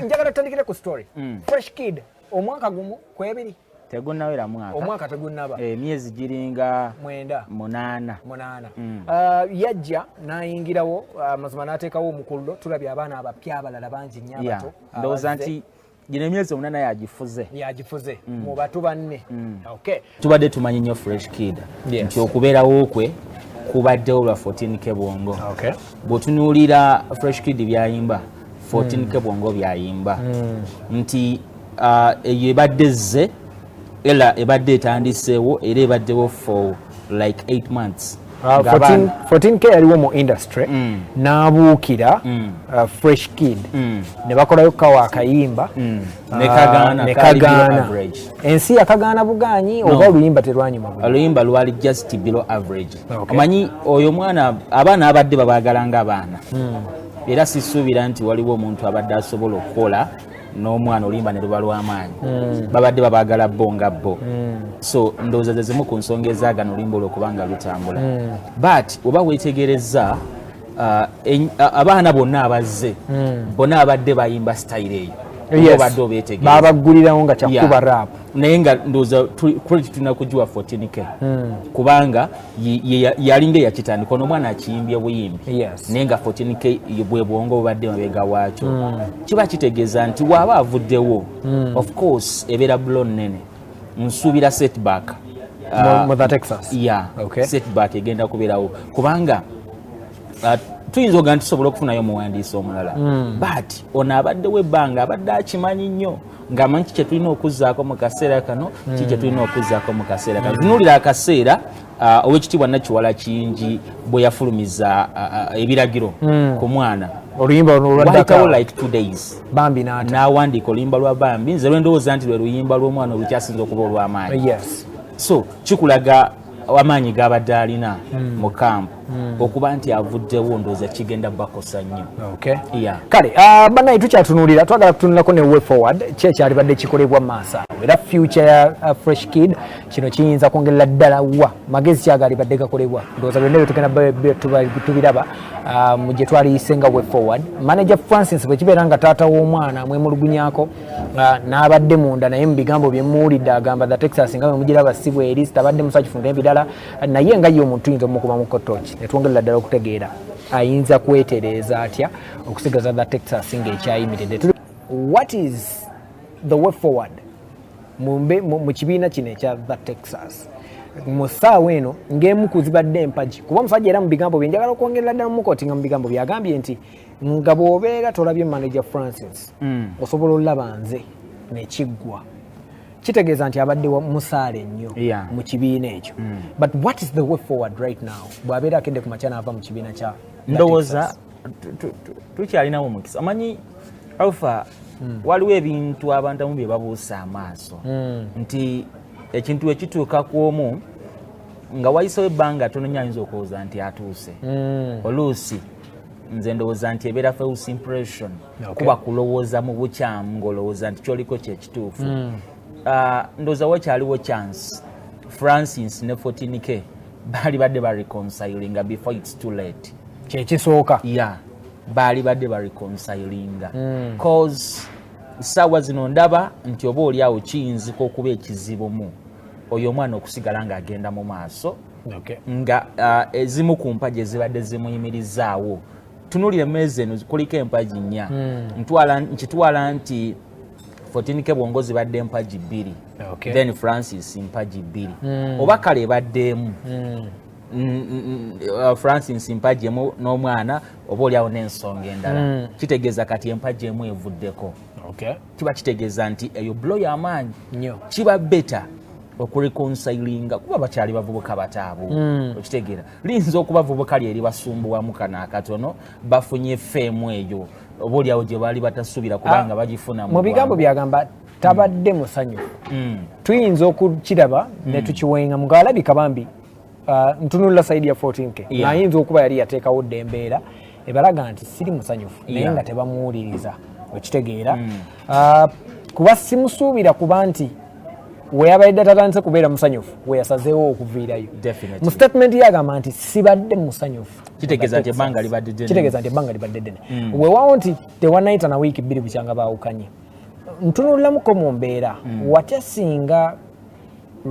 Njagala tutandikire ku story. Fresh Kid omwaka 1 ku 2. Tegunnawera mwaka. Omwaka tegunnaba. Emyezi giringa 9. 8. 8. Yajja n'ayingirawo, mazima n'ateekawo omukululo. Tulabye abaana abapya abalala bangi nnyo abato Ndowooza abazze. nti gino emyezi 8 yagifuze. Yagifuze mu batu banne, okay. Tubadde tumanyi nnyo Fresh Kid nti okubeerawo kwe kubaddewo lwa 14K Bwongo. Bw'otunuulira Fresh Kid byayimba, 14K Bwongo byayimba, nti eyo ebadde ezze era ebadde etandiseewo era ebaddewo for like 8 months. Ng'abaana- 14K yaliwo mu industry n'abuukira Fresh Kid ne bakolayo kawa akayimba. Ne kagaana, ne kaali below kagaana. average. Ensi yakagaana bugaanyi oba oluyimba terwanyuma bulungi? Oluyimba lwali just below average. Omanyi oyo omwana, abaana abadde babaagala nga abaana, era sisuubira nti waliwo omuntu abadde asobola okukola n'omwana oluyimba ne luba lw'amaanyi. Babadde babaagala bo nga bo. So ndowooza ze zimu ku nsonga ezaagana oluyimba olwo kubanga lutambula. But oba weetegereza, abaana bonna abazze, bonna abadde bayimba style eyo. Oba obadde obeetegereza, Babaggulirawo nga kyakuba rap. Naye nga ndowooza credit tulina kugiwa 14K, kubanga yalinga eyakitandika. Ono omwana akiyimbye buyimbi, naye nga 14K bwe bwongo bubadde mabega waakyo. Kiba kitegeeza nti waaba avuddewo, of course ebeera blow nnene. Nsuubira setback. Mu The Texas. Yeah. Setback egenda kubeerawo, kubanga tuyinza okuga nti tusobola okufunayo omuwandiisi omulala, but ono abaddewo ebbanga, abadde akimanyi nnyo, ng'amanyi ki kyetulina okuzzaako mu kaseera kano, ki kyetulina okuzzaako mu kaseera kano. Tunuulira akaseera Owekitiibwa Nakiwala Kingi bwe yafulumiza ebiragiro ku mwana, Oluyimba luno wayitawo olwaddako like 2 days, Bambi n'ata. N'awandiika oluyimba lwa Bambi, nze lwendowooza nti lwe luyimba lw'omwana olukyasinza okuba olw'amaanyi. So kikulaga amaanyi g'abadde alina mu camp. Okuba nti avuddewo, ndowooza kigenda bakosa nnyo. Kale, bannaye, tukyatunuulira, twagala kutunulako ne way forward, ki ekyalibadde kikolebwa mu maaso awo, era future ya Fresh Kid, kino kiyinza kwongerera ddala wa magezi kyagalibadde gakolebwa. Ndowooza byonna ebyo tugenda tubiraba mu gye twaliyise nga way forward. Manager Francis, bwe kibeera nga taata w'omwana amwemulugunyako, n'abadde munda, naye mu bigambo bye muwulidde agamba The Texas nga bwe mugiraba si bweri, tabadde musanyufu n'ebirala, naye nga ye omuntu tuyinza omukubamuko toki ne twongerera ddala okutegeera ayinza kwetereeza atya okusigaza The Texas ng'ekyayimiridde. What is the way forward mu kibiina kino ekya The Texas mu ssaawa eno, ng'emu ku zibadde empagi? Kuba omusajja era mu bigambo bye, njagala okwongerera ddala mukoti, nga mu bigambo byagambye nti nga bw'obeera tolabye manager Francis, osobola olaba nze nekiggwa. Kitegeeza nti abadde musaale nnyo mu kibiina ekyo. But what is the way forward right now bw'abeera akedde ku makya n'ava mu kibiina kya The Ndowooza Texas? tukyalinawo omukisa. Omanyi Alpha, waliwo ebintu abantu abamu bye babuusa amaaso, nti ekintu ekituuka ku omu nga wayisewo ebbanga tono nnyo, ayinza okulowooza nti atuuse. Oluusi nze ndowooza nti ebeera false impression. Kuba kulowooza mu bukyamu ng'olowooza nti kyoliko kyekituufu. Ndowooza wakyaliwo chance Francis ne 14K baali badde bareconcilinga before it's too late. Kyekisooka. Yeah, baali badde bareconcilinga, cause saawa zino ndaba nti oba oli awo kiyinzika okuba ekizibu mu oyo omwana okusigala ng'agenda mu maaso, nga ezimu ku mpagi ezibadde zimuyimirizaawo. Tunulira emmeeza eno, kuliko empagi nnya. Nkitwala nti 14K Bwongo zibadde empagi bbiri, then Francis mpagi bbiri, oba kale ebadde emu. Francis mpagi emu n'omwana, oba oliawo n'ensonga endala. Kitegeeza kati empagi emu evuddeko. Kiba kitegeeza nti eyo blow y'amaanyi. Nnyo. Kiba better okureconcilinga, kuba bakyali bavubuka bataabo. Okitegeera, liyinza okuba vubuka lye eribasumbuwamu kano akatono, bafunye fame eyo oba oliawo gye baali batasuubira, kubanga bagifuna. Mu bigambo byagamba tabadde musanyufu. Tuyinza okukiraba ne tukiwenga ng'alabika bambi, ntunulira side ya 14K, ayinza okuba yali yateekawo dda embeera ebalaga nti siri musanyufu, naye nga tebamuwuliriza, okitegeera? Kuba simusuubira kuba nti Weyabadde tatandise kubeera musanyufu, weyasazeewo okuviirayo. Mu statement ye agamba nti sibadde musanyufu. Kitegeeza nti ebbanga libadde ddene. Kitegeeza nti ebbanga libadde ddene. Weewaawo nti tewanayita na wiiki 2 bukyanga baawukanye. Ntunuliramuko mu mbeera, watya singa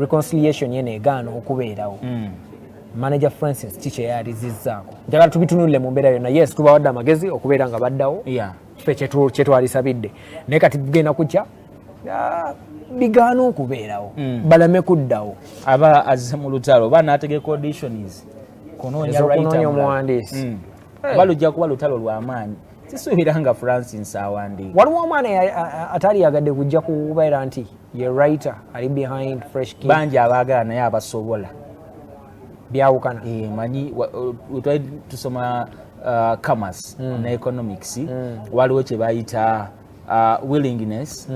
reconciliation yeno egaana okubeerawo? Manager Francis ki kyeyalizizzaako? Njagala tubitunulire mu mbeera yonna. Yes, tubawadde amagezi okubeera nga baddawo, ffe kyetwalisabidde, naye kati tugenda kutya bigaana okubeerawo, baleme kuddawo? Aba azze mu lutalo oba n'ategeka auditions kunoonya Ez'okunoonya omuwandiisi. Oba lujja kuba lutalo lw'amaanyi. Sisuubira nga Francis awandiika. Waliwo omwana atali yagadde kujja kubeera nti ye writer ali behind Fresh Kid. Bangi abaagala naye abasobola Byawukana. Manyi twali tusoma commerce ne economics, waliwo kye bayita willingness,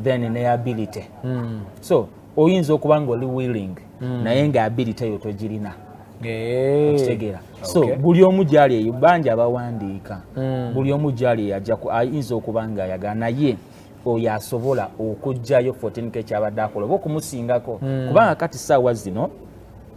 then ne ability. So oyinza okuba nga oli willing, naye nga ability eyo togirina. Okitegeera? So buli omu gyali eyo, bangi abawandiika, buli omu gyali eyo ayinza okuba nga ayagala, naye oyo asobola okuggyayo 14K kyabadde akola oba okumusingako, kubanga kati saawa zino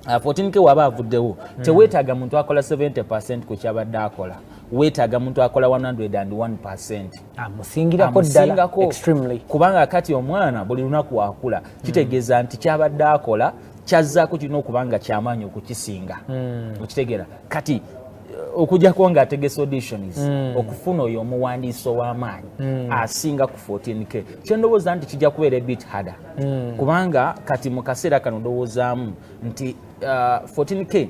14K waba avuddewo, teweetaaga muntu akola 70% ku kyabadde akola, weetaaga muntu akola 101%. Amusingirako ddala. Amusingako. Extremely. Kubanga kati omwana buli lunaku akula, kitegeeza nti kyabadde akola kyazzaako kirina okuba nga kyamaanyi okukisinga. Okitegeera? Kati okujjako ng'ategesa auditions okufuna oyo omuwandiisi ow'amaanyi asinga ku 14K, kyendowooza nti kijja kubeera a bit harder, kubanga kati mu kaseera kano ndowoozaamu nti 14K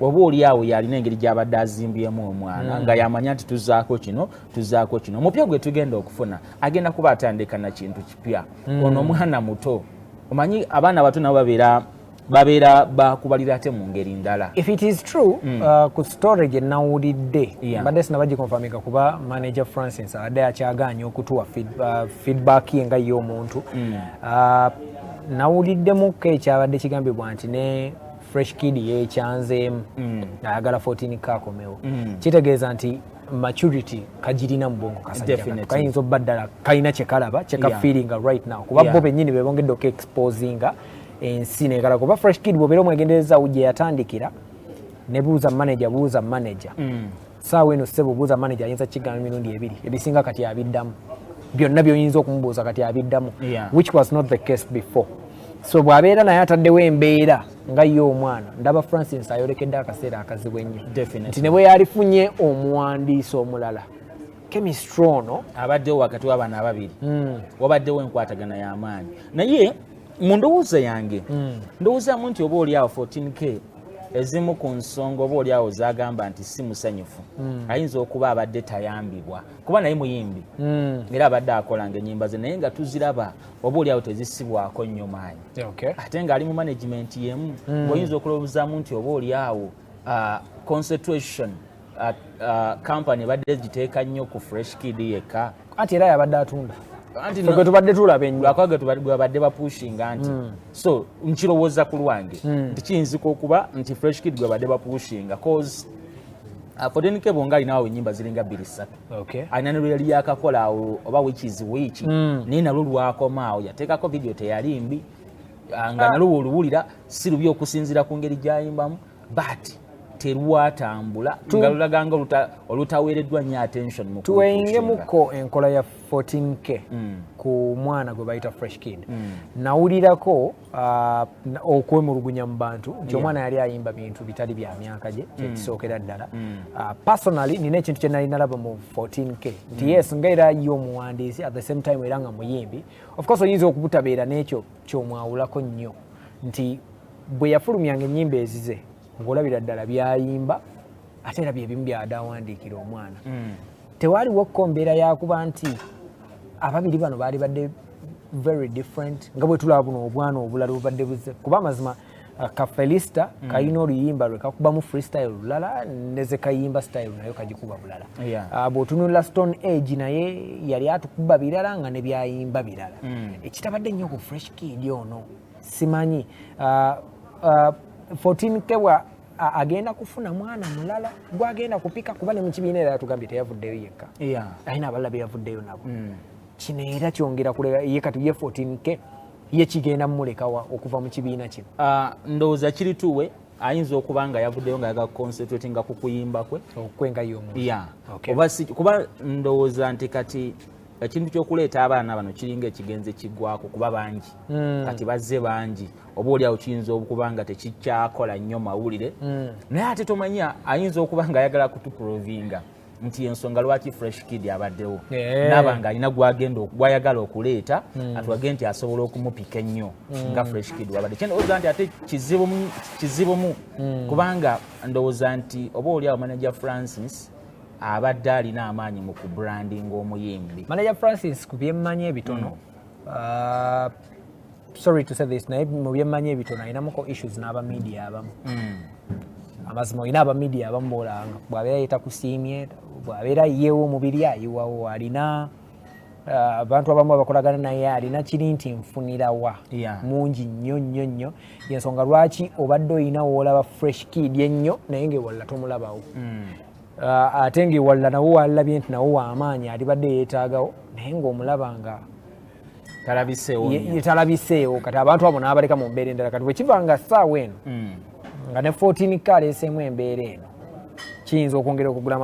oba oli awo yalina engeri gy'abadde azimbyemu omwana, nga yamanya nti tuzaako kino, tuzaako kino. Omupya gwe tugenda okufuna agenda kuba atandika na kintu kipya. Ono omwana muto, omanyi abaana bato nabo babeera bakubalira ate mu ngeri ndala. If it is true, ku story gye nawulidde, mbadde sinabagiconfirminga kuba manager Francis abadde akyagaanye okutuwa feedback ye nga ye omuntu. Nawuliddemuko ekyabadde kigambibwa nti ne Fresh Kid yekyanzeemu, ayagala 14K akomewo. Kitegeeza nti maturity kagirina mu bwongo kasajja kato. Kayinza obba ddala kalina kyekalaba, kyekafeelinga right now, kuba bo bennyini bebongedde okuexposinga ensi nekala, kuba Fresh Kid bwobeera omwegendereza gye yatandikira ne buuza manager, buuza manager, saawa eno ssebo buuza manager, ayinza kigamba emirundi ebiri ebisinga kati abiddamu byonna by'oyinza okumubuuza, kati abiddamu, which was not the case before. So bw'abeera naye ataddewo embeera nga ye omwana, ndaba Francis ayolekedde akaseera akazibu ennyo, nti ne bwe yalifunye omuwandiisi omulala, chemistry ono abaddewo wakati w'abaana ababiri, wabaddewo enkwatagana y'amaanyi, naye mu ndowooza yange ndowoozaamu nti oba oli awo 14K ezimu ku nsonga oba oli awo zagamba nti si musanyufu, ayinza okuba abadde tayambibwa, kuba naye muyimbi era abadde akolanga ennyimba ze, naye nga tuziraba oba oli awo tezisibwako nnyo maanyi, ate ng'ali mu management yemu. Oyinza okulowoozaamu nti oba oli awo concentration company ebadde giteeka nnyo ku Fresh Kid yekka. Anti era yabadde atunda. Anti Ffe gwe tubadde tulaba ennyo. Lwakuba gwe babadde bapushinga nti, so nkirowooza ku lwange nti kiyinzika okuba nti Fresh Kid gwe badde bapushinga, cause 14K bwonga alinawo ennyimba ziringa bbiri ssatu, alina ne lwe yali yakakola awo oba which is which, naye nalwo lwakoma awo, yateekako video teyali mbi. Nga nalwo bw'oluwulira si lubi okusinziira ku ngeri gy'ayimbamu, but terwatambula, nga lulaga nga olutaweereddwa nnyo attention mu Tuwengemuko enkola ya 14K ku mwana gwe bayita Fresh Kid. Nawulirako okwemulugunya mu bantu nti omwana yali ayimba bintu bitali bya myaka gye, kyekisookera ddala. Personally nina ekintu kye nali nalaba mu 14K nti yes, nga era ye omuwandiisi, at the same time era nga muyimbi, of course oyinza okubutabeera n'ekyo kyomwawulako nnyo, nti bwe yafulumyanga ennyimba ezize ng'olabira ddala byayimba, ate era byebimu byadde awandiikira omwana. Tewaliwo ko mbeera yakuba nti ababiri bano baali badde very different, nga bwe tulaba buno obwana obulala bubadde buzze, kuba amazima ka Felista kalina oluyimba lwe kakubamu freestyle lulala, neze kayimba style nayo kagikuba bulala. Bw'otunulira Stone Age, naye yali atukuba birala nga ne byayimba birala. Ekitabadde nnyo ku Fresh Kid ono simanyi. 14K bwa agenda kufuna mwana mulala gwagenda kupika, kuba ne mu kibiina era yatugambye teyavuddeyo yekka, alina abalala be yavuddeyo nabo. Kino era kyongera kulega ye kati ye 14K Ye kigenda mumulekawa okuva mu kibiina kino? Ndowooza kiri tuwe ayinza okuba nga yavuddeyo nga ayaga concentratinga ku kuyimba kwe. Okwenga ye omuntu. Ya. Oba si kuba ndowooza nti kati ekintu ky'okuleeta abaana bano kiringa ekigenze kiggwako, kuba bangi kati bazze bangi, oba oliawo kiyinza okuba nga tekikyakola nnyo mawulire. Naye ate tomanya, ayinza okuba nga ayagala kutuprovinga nti ensonga lwaki Fresh Kid abaddewo, naaba nga alina gwagenda gwayagala okuleeta, atwage nti asobola okumupika ennyo nga Fresh Kid wabadde. Kyendowooza nti ate kizibumu, kubanga ndowooza nti oba oliawo Manager Francis abadde alina amaanyi mu kubrandinga omuyimbi. Manager Francis, ku byemmanyi ebitono, sorry to say this, naye mu byemmanyi ebitono alinamuko issues n'abamedia abamu. Amazima, olina abamedia abamu boolanga bw'abeera yetakusiimye, bw'abeera yeewo omubiri ayiwawo. Alina abantu abamu abakolagana naye, alina kiri nti nfunirawa mungi nnyo nnyo nnyo. Yensonga lwaki obadde olina woolaba Fresh Kid ennyo, naye ngaewalala tomulabawo. Ate ngaewalala nawo walabye nti nawo wamaanyi, alibadde yeetaagawo, naye ng'omulaba nga talabiseewo nnyo. Ye talabiseewo. Kati abantu abo n'abaleka mu mbeera endala. Kati bwe kiva nga ssaawa eno nga ne 14 k aleeseemu embeera eno, kiyinza okwongera okugula maaso.